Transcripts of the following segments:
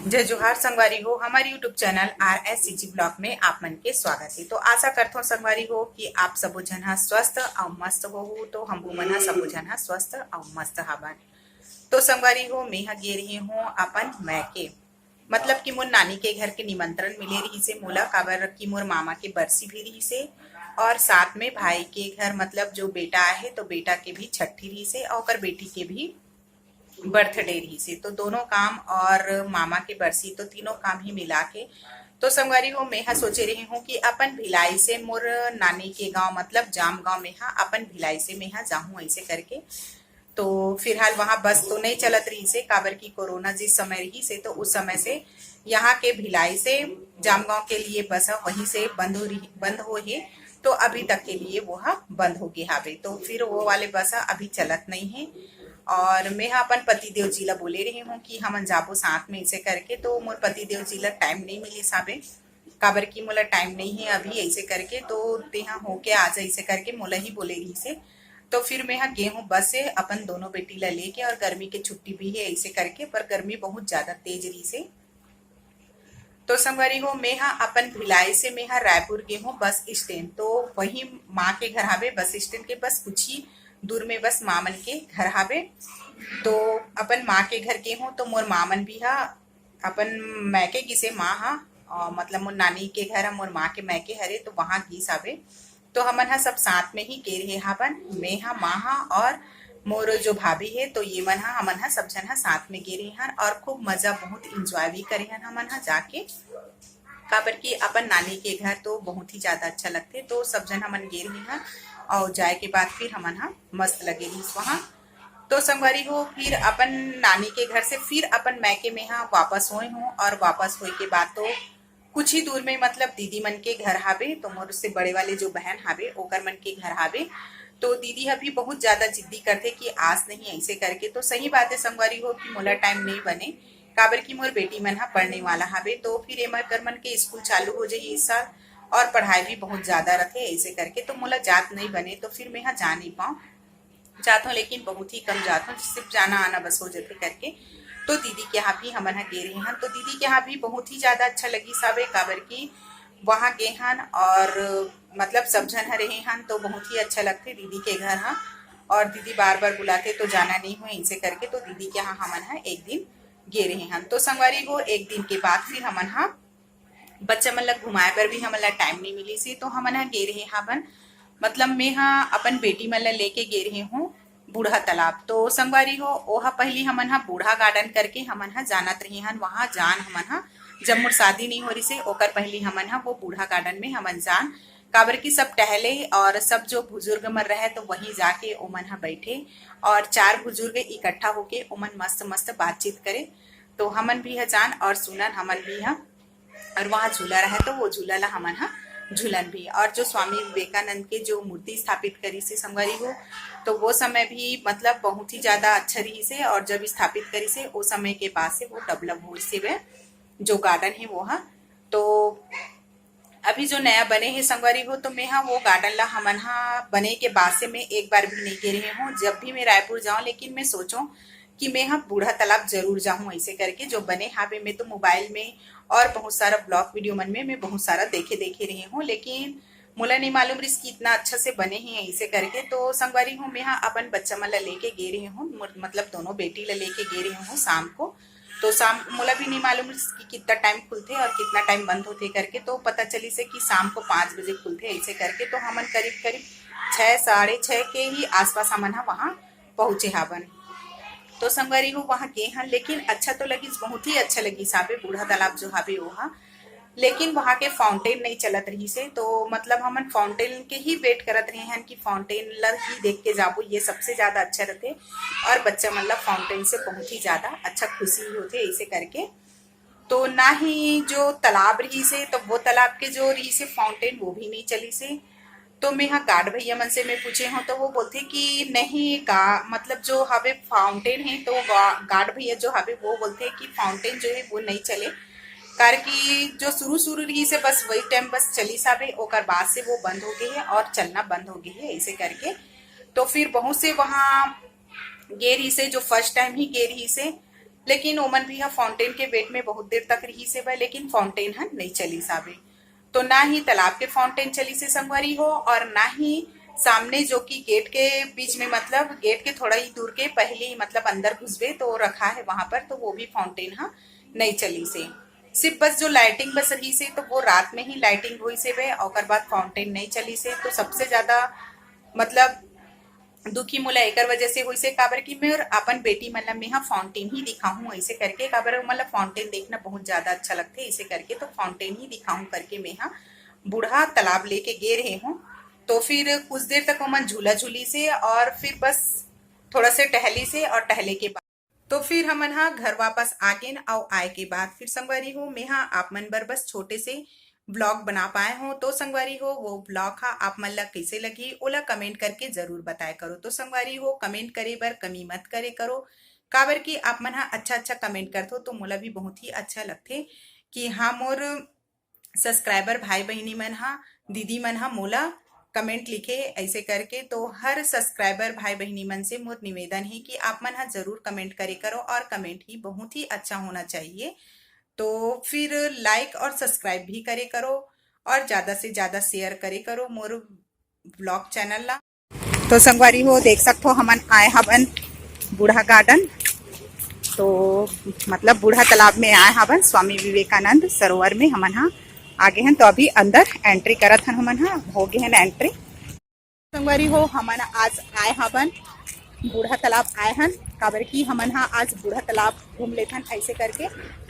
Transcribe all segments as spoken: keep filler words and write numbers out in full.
जय जोहार संगवारी हो, हमर YouTube channel R S C G blog में आप मन के स्वागत हे। तो आशा करथों संगवारी हो कि आप सबो झन ह स्वस्थ अउ मस्त होहू, तो हमू मन ह सबो झन ह स्वस्थ अउ मस्त हावन। तो संगवारी हो, मैं ह गे रहे हों अपन मैके, मतलब कि मोर नानी के घर के निमंत्रण मिले रहिसे मोला, काबर कि मोर मामा के बरसी भी रहिसे और साथ में भाई के घर, मतलब जो बेटा आहे तो बेटा के भी छट्ठी रहिसे और ओकर बेटी के भी बर्थडे रहिसे, तो दोनों काम और मामा के बरसी, तो तीनों काम ही मिला के। तो संगवारी हो, मैं ह सोचे रहे हों कि अपन भिलाई से मोर नानी के गांव, मतलब जाम गांव में ह अपन भिलाई से मैं ह जाहूं ऐसे करके। तो फिलहाल वहाँ बस तो नहीं चलत रहिसे, काबर कि कोरोना जिस समय रहिसे तो उस समय से यहाँ के भिलाई से जामगांव के लिए बस ह वहीं से बंद हो रही, बंद हो हे। तो अभी तक के लिए वो ह बंद हो गे हावे, तो फिर वो वाले बस ह अभी चलत नहीं है। और मैं ह अपन पति देव जी ला बोले रहे हों कि हमन जाबो साथ में ऐसे करके, तो मोर पति देव जी ला टाइम नहीं मिलिस हावे, काबर कि मोला टाइम नहीं है अभी ऐसे करके, तो तेहा होके आ जा ऐसे करके मोला ही बोले रहिसे। तो फिर मैं ह गे हों बस से अपन दोनों बेटी ला लेके, और गर्मी के छुट्टी भी है ऐसे करके, पर गर्मी बहुत ज्यादा तेज रहिसे। तो संगवारी हो, मैं ह अपन भिलाई से मैं ह रायपुर गे हों बस स्टैंड, तो वही माँ के घर हावे बस स्टैंड के बस कुछ ही दूर में बस माँ मन के घर हावे। तो अपन माँ के घर गे हों तो मोर माँ मन भी ह अपन मैके गिसे, माँ ह, अ, मतलब मोर नानी के घर ह मोर माँ के मैके हरे, तो वहाँ गिस हावे। तो हमन ह सब साथ में ही गे रहे हावन, मैं ह, माँ ह और मोर जो भाभी है, तो ये मन ह, हमन ह सब झन ह साथ में गे रहे हन और खूब मजा, बहुत एंजॉय भी करे हन हमन ह जाके, काबर कि अपन नानी के घर तो बहुत ही ज्यादा अच्छा लगथे। तो सब झन हमन गे रहे हन और जाए के बाद फिर हमन ह मस्त लगे रहिस वहाँ। तो संगवारी हो, फिर अपन नानी के घर से फिर अपन मैके में ह वापस होए हों, और वापस होए के बाद तो कुछ ही दूर में मतलब दीदी मन के घर हावे, तो मोर से बड़े वाले जो बहन हावे ओकर मन के घर हावे। तो दीदी ह भी बहुत ज्यादा जिद्दी करथे कि आस नहीं ऐसे करके। तो सही बात है संगवारी हो कि मोला टाइम नहीं बने, काबर कि मोर बेटी मन ह पढ़ने वाला हावे, तो फिर एमन कर मन के स्कूल चालू हो जाही इस साल, और पढ़ाई भी बहुत ज्यादा रथे ऐसे करके, तो मोला जात नहीं बने, तो फिर मैं ह जा नहीं पाऊँ। जात हों लेकिन बहुत ही कम जात हों, सिर्फ जाना आना बस हो जाथे करके। तो दीदी के यहाँ भी हमन ह गे रहे हन, तो दीदी के यहाँ भी बहुत ही ज्यादा अच्छा लगिस हावे, काबर कि वहाँ गे हन और मतलब सब झन ह रहे हन, तो बहुत ही अच्छा लगथे दीदी के घर ह। और दीदी बार बार बुलाथे तो जाना नहीं होए ऐसे करके, तो दीदी के यहाँ हमन ह एक दिन गे रहे हन। तो संगवारी हो, एक दिन के बाद फिर हमन ह बच्चा मन ला घुमाए बर भी हमन ला टाइम नहीं मिलिस हे, तो हमन ह गे रहे हावन, मतलब मैं ह अपन बेटी मन ला लेके गे रहे हों बूढ़ा तालाब। तो संगवारी हो, ओहा पहली हमन ह बूढ़ा गार्डन करके हमन ह जानत रहे हन, वहाँ जान हमन ह, जब मोर शादी नहीं हो रहिस हे ओकर पहली हमन ह वो बूढ़ा गार्डन में हमन जान, काबर कि सब टहले और सब जो बुजुर्ग मन रहे तो वहीं जाके ओमन ह बैठे और चार बुजुर्ग इकट्ठा होके ओमन मस्त मस्त बातचीत करे। तो हमन भी ह जान और सुनन, हमन भी ह और वहाँ झूला रहे तो वो झूला ला हमन ह झूलन भी। और जो स्वामी विवेकानंद के जो मूर्ति स्थापित करिस हे संगवारी हो, तो वो समय भी मतलब बहुत ही ज्यादा अच्छा रहिस हे, और जब स्थापित करिस हे, वो समय के बाद से वो डेवलप होइस हे जो गार्डन है वो ह। तो अभी जो नया बने हे संगवारी हो, तो मैं ह वो गार्डन ला हमन ह बने के बाद से मैं एक बार भी नहीं गे रहे हों। जब भी मैं रायपुर जाऊँ, लेकिन मैं सोचों कि मैं ह बूढ़ा तालाब जरूर जाहूँ ऐसे करके, जो बने हावे। मैं तो मोबाइल में और बहुत सारा ब्लॉग वीडियो मन में मैं बहुत सारा देखे देखे रहे हों, लेकिन मोला नहीं मालूम रहिस कि इतना अच्छा से बने हे ऐसे करके। तो संगवारी हो, मैं ह अपन बच्चा मन ला लेके गे रहे हों, मोर-, मतलब दोनों बेटी ला लेके गे रहे हों शाम को। तो शाम, मोला भी नहीं मालूम रहिस कि कितना टाइम खुलथे और कितना टाइम बंद होथे करके। तो पता चलिस हे कि शाम को पाँच बजे खुलथे ऐसे करके। तो हमन करीब करीब छः, साढ़े छः के ही आसपास हमन ह वहाँ पहुँचे हावन। तो संगवारी हो, वहाँ गे हन, लेकिन अच्छा तो लगिस, बहुत ही अच्छा लगिस हावे बूढ़ा तालाब जो हावे वो ह। लेकिन वहाँ के फाउंटेन नहीं चलत रहिस हे, तो मतलब हमन फाउंटेन के ही वेट करत रहे हन कि फाउंटेन ला ही देख के जाबो, ये सबसे ज्यादा अच्छा रथे। और बच्चा मन ला फाउंटेन से बहुत ही ज्यादा अच्छा खुशी होथे ऐसे करके। तो ना ही जो तालाब रहिस हे, तो वो तालाब के जो रहिस हे फाउंटेन, वो भी नहीं चलिस हे। तो मैं ह गार्ड भैया मन से मैं पूछे हों, तो वो बोलथे कि नहीं, का मतलब जो हवे फाउंटेन है, तो गा-, गार्ड भैया जो हवे वो बोलथे कि फाउंटेन जो है वो नहीं चले, काबर कि जो शुरू शुरू रहिस हे बस वही टाइम बस चलिस हावे, ओकर बाद से वो बंद हो गे हे और चलना बंद हो गे हे ऐसे करके। तो फिर बहुत से वहाँ गे रहिस हे, जो फर्स्ट टाइम ही गे रहिस हे, लेकिन ओमन भी ह फाउंटेन के वेट में बहुत देर तक रहिस हेवय, लेकिन फाउंटेन ह नइ चलिस हावे। तो ना ही तालाब के फाउंटेन चलिस हे संगवारी हो, और ना ही सामने जो कि गेट के बीच में, मतलब गेट के थोड़ा ही दूर के पहले ही, मतलब अंदर घुसबे तो रखा है वहां पर, तो वो भी फाउंटेन ह नइ चलिस हे। सिर्फ बस जो लाइटिंग बस रहिस हे, तो वो रात में ही लाइटिंग होइस हेवय, ओकर बाद फाउंटेन नइ चलिस हे। तो सबसे ज्यादा मतलब दुखी मोला एकर वजह से होइस हे, काबर कि मोर अपन बेटी मन ला मेहा फाउंटेन ही दिखाहूँ ऐसे करके, काबर ओमन ला फाउंटेन देखना बहुत ज्यादा अच्छा लगथे, ऐसे करके तो फाउंटेन ही दिखाहूँ करके मेहा बूढ़ा तालाब लेके गे रहे हूँ। तो फिर कुछ देर तक ओमन झूला झूलिस हे और फिर बस थोड़ा से टहलिस हे और टहले के बाद तो फिर हमन हा घर वापस आ गेन। अउ आए के बाद फिर संगवारी हो, मेहा आप मन बर बस छोटे से व्लॉग बना पाए हो। तो संगवारी हो, वो व्लॉग हा आप मन ला कइसे लगही, ओला कमेंट करके जरूर बताए करो। तो संगवारी हो, कमेंट करे बर कमी मत करे करो, काबर कि आप मन हा अच्छा अच्छा कमेंट करथो तो मोला भी बहुत ही अच्छा लगथे कि हाँ, मोर सब्सक्राइबर भाई बहिनी मन हा, दीदी मन हा मोला कमेंट लिखे ऐसे करके। तो हर सब्सक्राइबर भाई बहिनी मन से मोर निवेदन है कि आप मन हा जरूर कमेंट करे करो, और कमेंट ही बहुत ही अच्छा होना चाहिए। तो फिर लाइक और सब्सक्राइब भी करे करो, और ज्यादा से ज्यादा शेयर करे करो मोर व्लॉग चैनल ला। तो संगवारी हो, देख सकथो, हमन आए हवन बूढ़ा गार्डन। तो मतलब बूढ़ा तालाब में आए हवन, स्वामी विवेकानंद सरोवर में हमन हा आगे हन। तो अभी अंदर एंट्री करत हन हमन हा, हो गे हन एंट्री। संगवारी हो, हमन आज आए हवन बूढ़ा तालाब आए हन, काबर कि हमन हा आज बूढ़ा तालाब घूम लेथन ऐसे करके।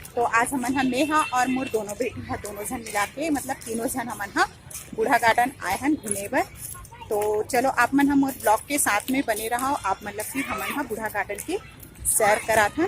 तो आज हमन हा, मैं हा और मोर दोनों बेटी हा, दोनों झन मिला के, मतलब तीनों झन हमन हा बूढ़ा गार्डन आए हन घूमे बर। तो चलो, आप मन हा मोर व्लॉग के साथ में बने रहो, आप मन ला फिर हमन हा बूढ़ा गार्डन के सैर कराथन।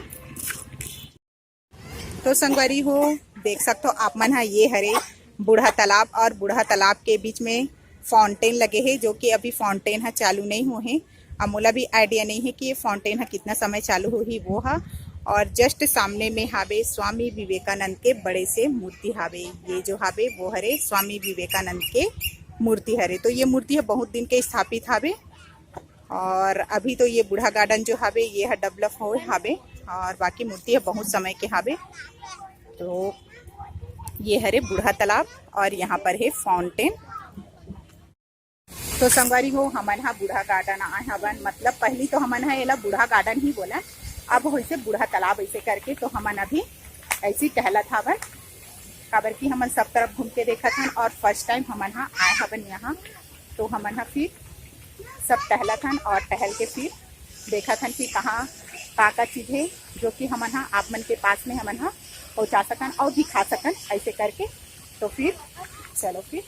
तो संगवारी हो, देख सकथो आप मन हा, ये हरे बूढ़ा तालाब, और बूढ़ा तालाब के बीच में फाउंटेन लगे हे, जो कि अभी फाउंटेन हा चालू नहीं हुए हे। अब मोला भी आइडिया नहीं है कि ये फाउंटेन हा कितना समय चालू होही वो हा। और जस्ट सामने में हावे स्वामी विवेकानंद के बड़े से मूर्ति हावे। ये जो हावे वो हरे स्वामी विवेकानंद के मूर्ति हरे। तो ये मूर्ति ह बहुत दिन के स्थापित हावे, और अभी तो ये बूढ़ा गार्डन जो हावे ये ह डेवलप होए हावे, और बाकी मूर्ति ह बहुत समय के हावे। तो ये हरे बूढ़ा तालाब और यहाँ पर है फाउंटेन। तो संगवारी हो, हमन हा बूढ़ा गार्डन आए हवन, मतलब पहली तो हमन हा एला बूढ़ा गार्डन ही बोला, अब होइसे बूढ़ा तालाब ऐसे करके। तो हमन अभी ऐसे ही टहलत हवन, काबर कि हमन सब तरफ घूम के देखत हन और फर्स्ट टाइम हमन हा आए हवन यहाँ। तो हमन हा फिर सब टहलत हन और टहल के फिर देखत हन कि कहाँ का का चीज है, जो कि हमन हा आप मन के पास में हमन हा पहुँचा सकन और दिखा सकन ऐसे करके। तो फिर चलो फिर।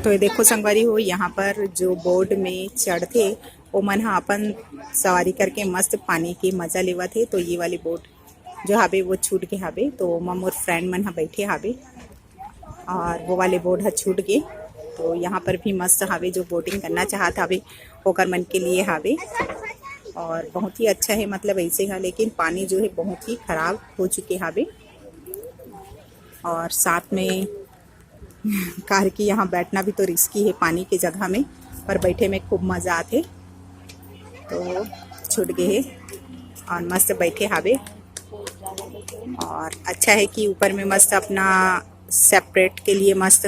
तो ये देखो संगवारी हो, यहाँ पर जो बोट में चढ़थे, ओमन ह अपन सवारी करके मस्त पानी के मजा लेवत हे। तो ये वाली बोट जो हावे वो छूट गे हावे, तो ओमा मोर फ्रेंड मन ह बैठे हावे और वो वाले बोट ह छूट गे। तो यहाँ पर भी मस्त हावे, जो बोटिंग करना चाहत हावे ओकर मन के लिए हावे। और बहुत ही अच्छा है, मतलब ऐसे है, लेकिन पानी जो है बहुत ही खराब हो चुके हावे। और साथ में कार की यहाँ बैठना भी तो रिस्की है पानी के जगह में, पर बैठे में खूब मजा आथे। तो छूट गए है और मस्त बैठे हावे। और अच्छा है कि ऊपर में मस्त अपना सेपरेट के लिए मस्त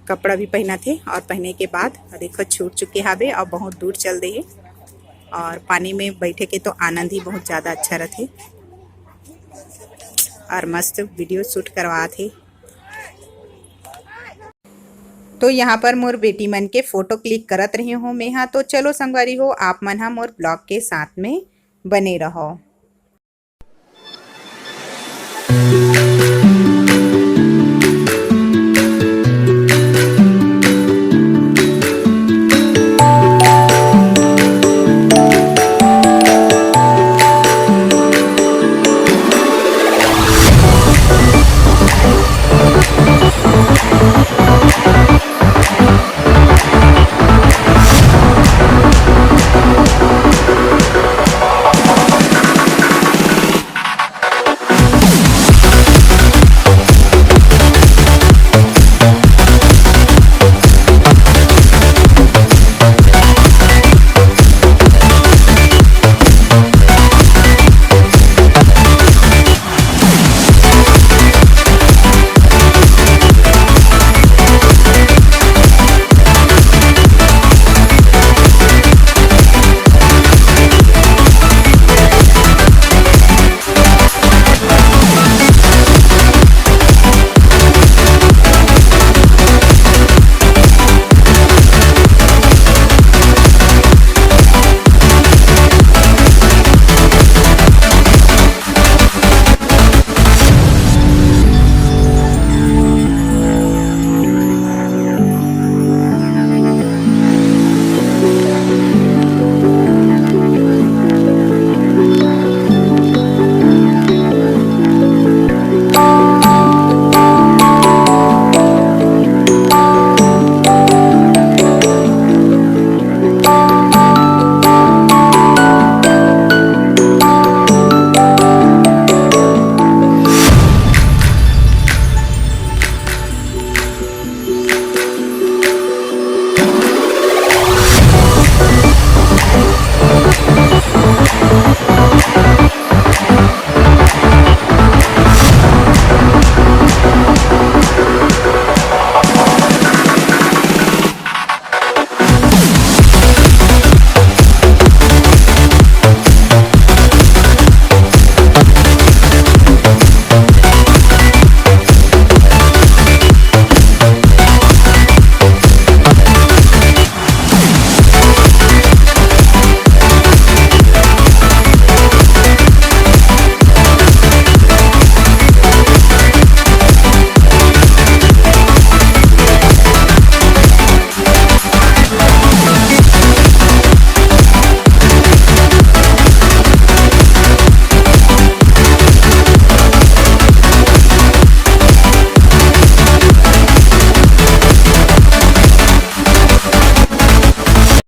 कपड़ा भी पहना थे, और पहने के बाद देखो छूट चुके हावे और बहुत दूर चल दे है। और पानी में बैठे के तो आनंद ही बहुत ज़्यादा अच्छा रहते। और मस्त वीडियो शूट करवा थे। तो यहाँ पर मोर बेटी मन के फोटो क्लिक करत रही हूँ मैं। हाँ, तो चलो संगवारी हो, आप मन हा मोर ब्लॉग के साथ में बने रहो।